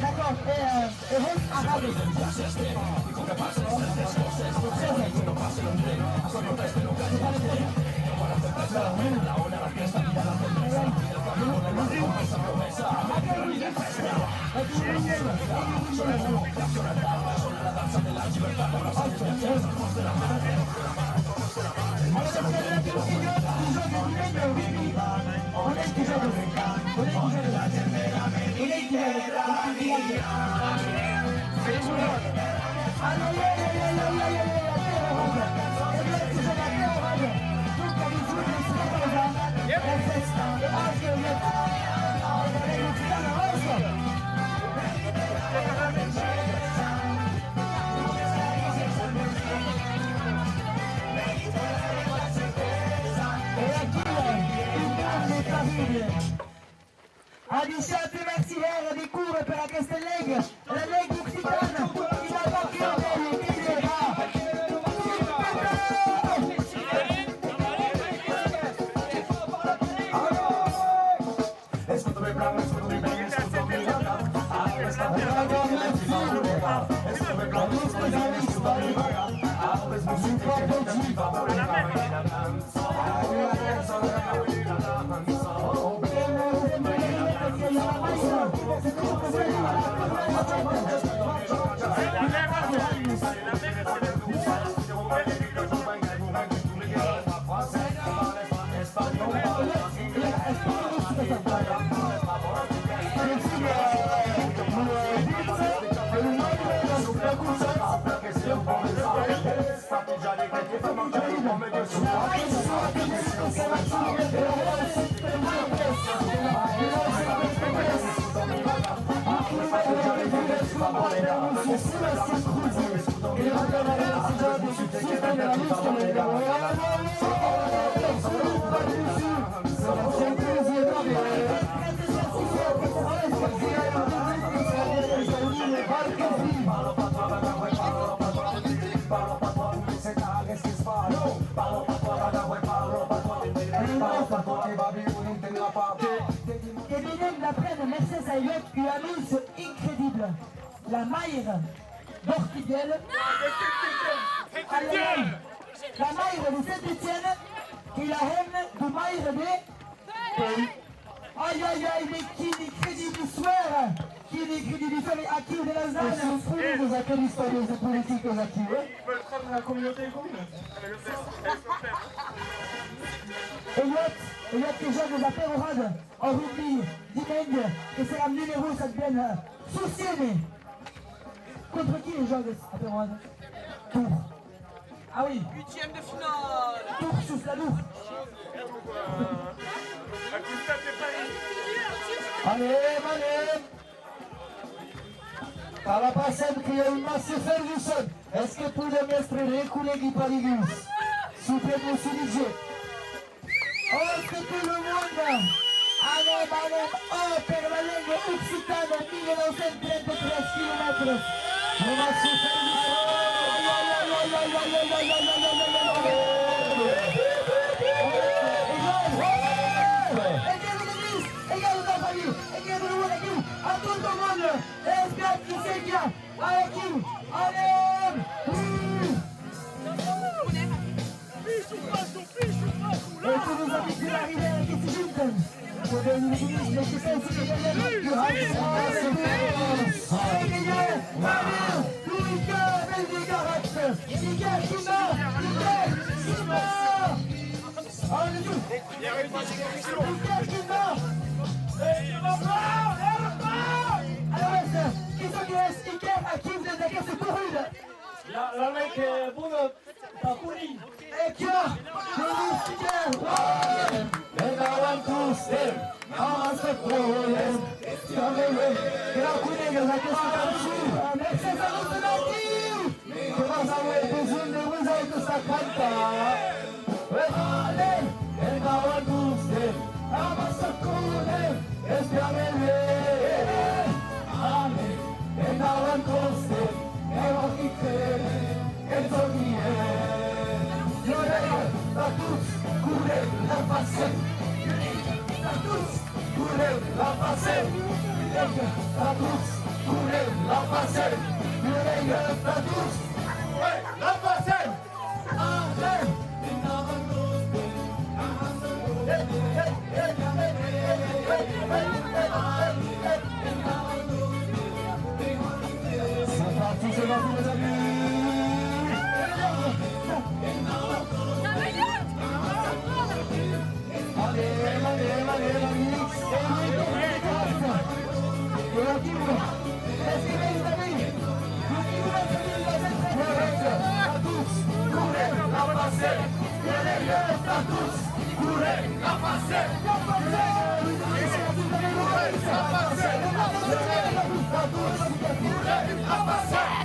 D'accord, et, euh, et Rose Arabe. Dissabte, merci hèra de córrer per aquesta lenga, la lenga occitana, qui n'a pas peur de le, qui le ha. Que venem d'aprene, mercés a Eliot, ua anóncia incredible. La maire d'Orquivièle, ai, ai, ai, la maire de Saint-Étienne, qu'ei la hemna deu maire de Pau. Ai, ai, ai, mès quina incredible istòria! Quina incredible istòria! Aquiu de las danas! Sens polizas, aquelas istòrias de politicas aquiu, eh? Eliot, Eliot que jògues a Perorada, au rugbi, dimenge, que serà numerós ath ben, eh, sus scène. Contra qui jògues a Perorada? Tours. Ah oui. Huitième de finale. Tours sus la Dour. Anem, anem! Ara passem que i a un Masse Ferguson. Es que podem èstre reconeguts per degús? S'il vous plaît, monsieur D J. Oh, que tot lo monde! Anem, anem! Oh, per la lenga occitana, mila nau cents trenta-tres quilomètres! Lo Masse Ferguson! Ai, ai, ai! E que lo debís! E que lo debís! E que lo debís! E que lo debís! A tot lo monde! Espiatz qui se qu'i a! Aquiu! Anem! E tots los amics de la Ribera que se junten. Podem dir que pensi que hi ha que hi ha, anem! Lo Miquel, Miquel Garat! Miquel, qui va! Miquel, qui va! Alavetz, qui çò qu'es Iker aquiu dens aquesta corrida? La, la mec, eh, bona, pas poli. E qu'i a, Iker! Endavant tostemp, amassa correm, que la conegues aquesta cançon. Mercés a vos, Natiu! Que vas aver besonh de vosautres tà cantar. Anem! Endavant tostemp, amassa correm, espiam-les. Anem! Endavant tostemp, e vòs qui crede, que tot i es. Iurega tà tots, correm, la passem. Iurega tà tots, correm, la passem. Iurega tà tots, correm, la passem. Iurega tà tots, correm, la passem. C'est parti, c'est parti, les amis. Anem, anem, anem, anem. Tà tots, correm, la passem. Tà tots, correm, la passem. Tà tots, correm, la passem.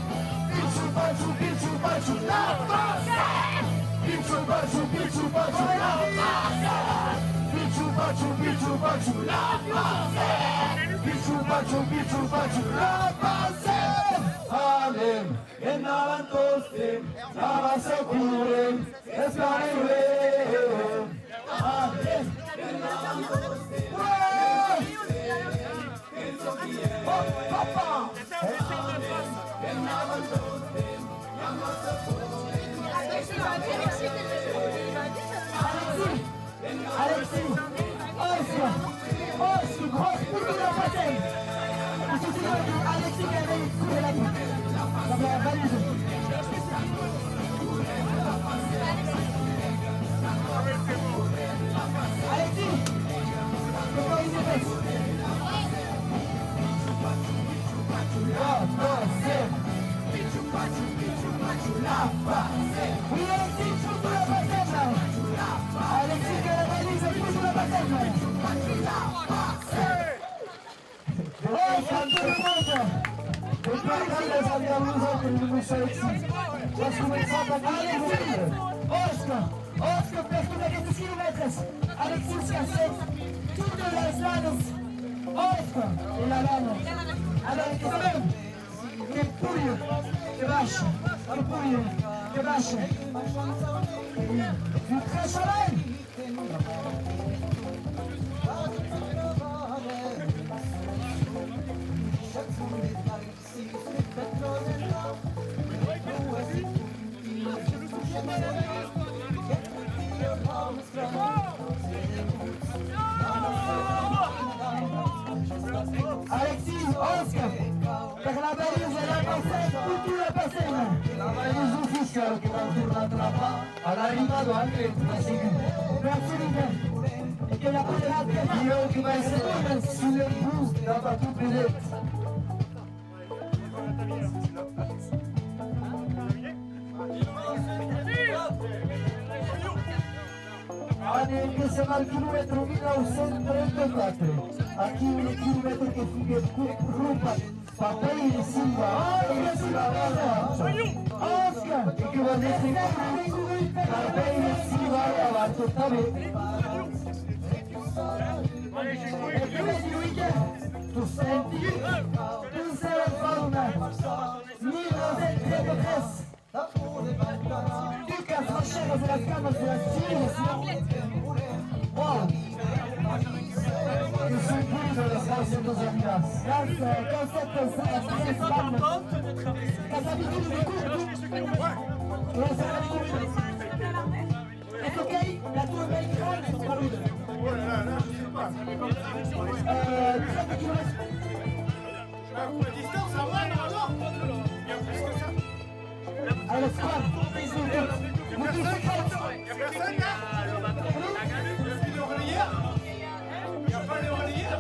Pichu pachu, pichu pachu, la passem. Pichu pachu, pichu pachu, la passem. Pichu pachu, pichu pachu, la Passem! Pichu pachu, pichu pachu, la Passem! Anem endavant tostemp, la Passem correm, esperem. Anem endavant tostemp. Uè! Oh, papa! Anem endavant tostemp, la Passem correm. Alexis! Alexis, Òscar, Òscar, gròs puta de Passem! Alexis que vei córrer la, la, la valise. Alexis, que fas un de pes? La Passem! Pichu pachu, pichu pachu, la Passem! Oui, Alexis, surtout la Passem, là. Alexis, que la valise, surtout la Passem, là. Pichu pachu, la Passem! Oh, quanta revolta! De parlar les avions, nosaltres, de Mossèn Alexis. Vas començar a parlar de Alexis! Òscar! Òscar, per totes aquestes quilomètres! Alexis que a set totes las lanas! Òscar! E la lana! Alexis, que puja, que baisha, que puja, que baisha. Un creixement! Alexis, Òscar, per la valise, la Passem, surtout la Passem. La valise oficiala que vam tornar trapar a l'arribada, anem, de segur. Merci, Miquèl. E que la Passem, e jo que vaig ser sus el bus dab a tot vedet. Anem, que sem al quilomètre mila nau cents trenta-quatre. Aquiu, le quilomètre que foguèt copat per Pèire Silva. Pèire Silva, Òscar! E que va èsser corrut per Pèire Silva, avança tanben. E que vedi, Miquèl, tu senti, tu senti la fauna. Mila nau cents trenta-tres. Ducas, las chèras e las camas de las filhas. Wow! Que son pulits las calcetas Adidas. Las, eh, calcetas a tres bandas. Qu'as l'abitude de córrer, tu? E las abitudes. Es ok, la tua bèl crana, son peluda. Euh, trenta quilomètres. La distance, ça va, non, non. Il y a plus que ça. Allez, squad. Il y a personne, là. Il y a plus de relayeur. Il y a pas de relayeur.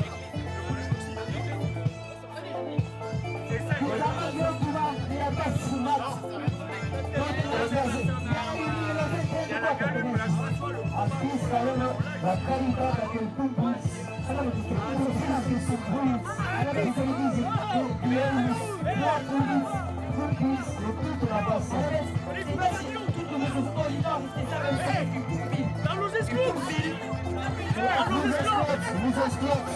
La qualitat d'aquel concours. Alavetz, que son polits, alavetz, que son polits, de tota la Passem. Alavetz, que son polits, que saben çò qu'es un pompin. Dab los esclops! Dab los esclops! Los esclops!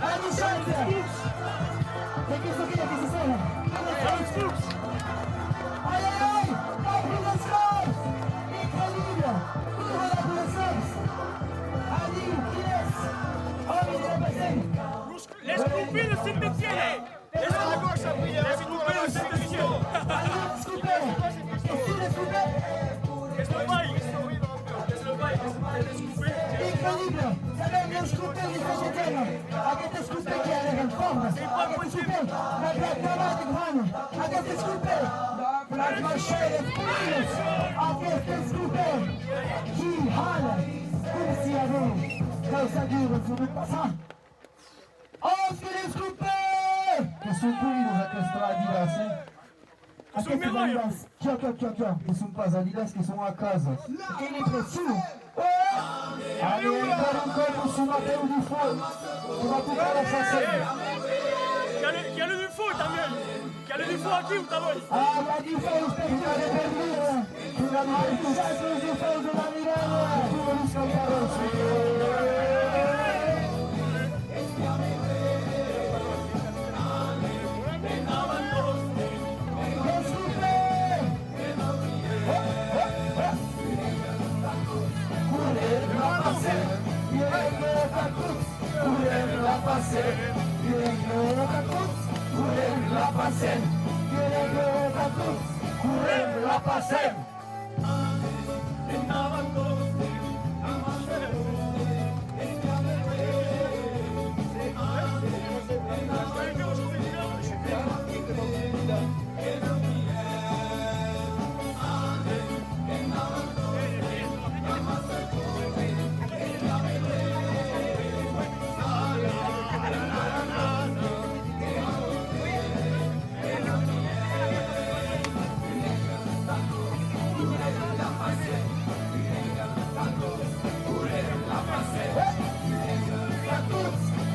Allez, chante! Qu'es çò qu'es aquesta escèna? Dab los esclops! Ai, ai, ai! Dab los esclops! Incredible! Coma dab los esclops! Adiu, quin es? Òmi de la Passem! L'esclopin de Sent-Etienne! L'esclopin de Sent-Etienne! Adiu, l'esclopin! Que sus l'esclopin! L'esclopin! Incredible! Sabem l'esclopin de Sent-Etienne! Aqueste esclopin qui a l'air en forma! Aqueste esclopin n'a plan acabat de gran! Aqueste esclopin! Las maishèras polidas! Aqueste esclopin! Qui hala! Com si avèu causa dura sus lo passat! Òscar, l'esclopin! Que son polidas aquestas Adidas, eh? Aquestas Adidas, quia, quia, quia, quia, que son pas Adidas, que son a casa. Quina impression! Allez, encara un còp, lo son Matèu Dufau, que va tocar la sacena. Qui a le, qui a le Dufau, tanben? Qui a le Dufau aquiu, tanben? Ah, la Dufau, espèr que l'avèm perdut, eh? Que l'avèm perdut, Dufau de la Mirada. Correm la Passem, que venga tà tots. Correm la Passem, que venga tà tots. Correm la Passem, que venga tà tots. Correm la Passem.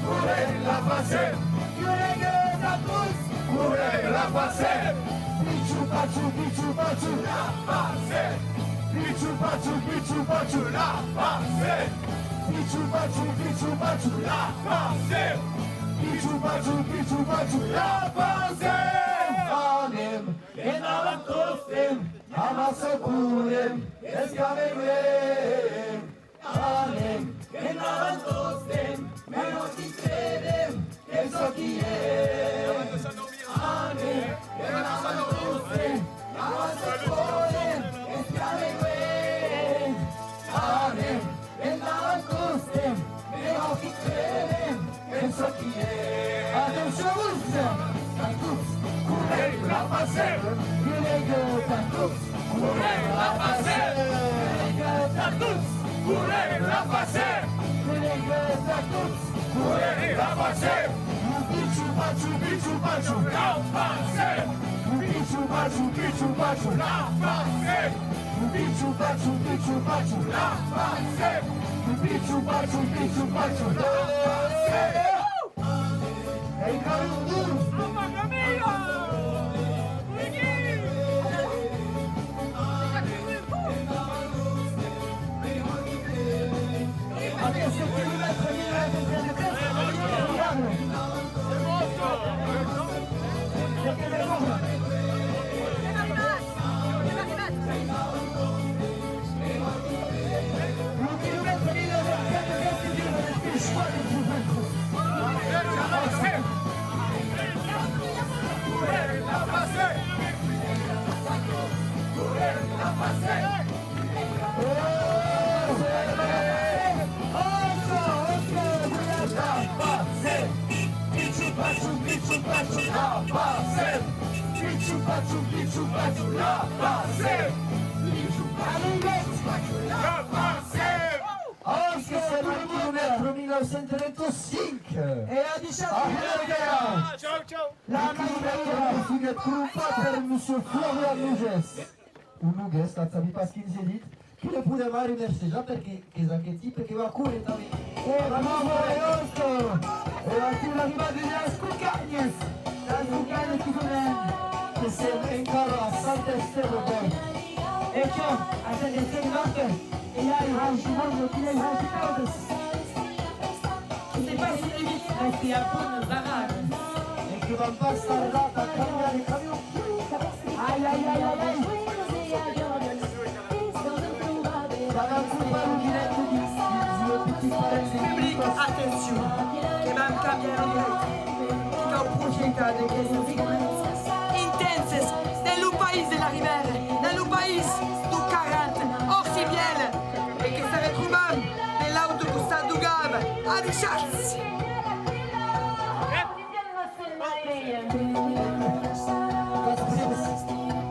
Correm la Passem! Correm la Passem! Pichu pachu, pichu pachu, la Passem! Pichu pachu, pichu pachu, la Passem! Pichu pachu, pichu pachu, la Passem! Pichu pachu, pichu pachu, la Passem! Anem! Endavant tostemp, amassa correm, escameuem. Anem, endavant tostemp, mès nos i credem, que çò qui es. Anem, endavant tostemp, amassa correm, escameuem. Anem, endavant tostemp, mès nos i credem, que çò qui es. Atencion, vos! Tà tots, correm la Passem! Violenga tà tots, correm la Passem! Violenga tà tots, correm la Passem! Violenga tà tots, correm la Passem! Pichu pachu, pichu pachu, la Passem! Pichu pachu, pichu pachu, la Passem! Pichu pachu, pichu pachu, la Passem! Pichu pachu, pichu pachu, la Passem! Ei, Carlos! Mamma mia! Luigi! Atenzion, quilomètre mila, atenzion, atenzion, atenzion. Òsca, tot lo monde! Quilomètre mila nau cents trenta-cinc! E adishatz! Ciao, ciao! La Maria! Foguèt crompat per Monsieur Florian Nugès. O Noguès, la sabi pas quin se ditz, que le podem remercejar perque qu'es aqueth tipe que va córrer tanben. E bravo, e òsca! E aquí l'arribada de las Cocanhas! Las Cocanhas qui donan, que sèm encara a Sant Estève d'Òlt. E que, a Sant Estève d'Òlt, e i a un monde qui les ajuda. Que se passa de vite, mas que i a bonas barracas. E que vam pas tardar tà cambiar de camion. Ai, ai, ai, ai, ai. Van a copar lo dirècte dins, dins lo petit parènte. Public, atencion, que vam cambiar lo dirècte. Que cau profitar d'aquestes moments intenses dens lo país de la Ribèra, dens lo país deu quaranta, Òrcivièla, e que se retrobam de l'aute costat deu Gave. Adishatz!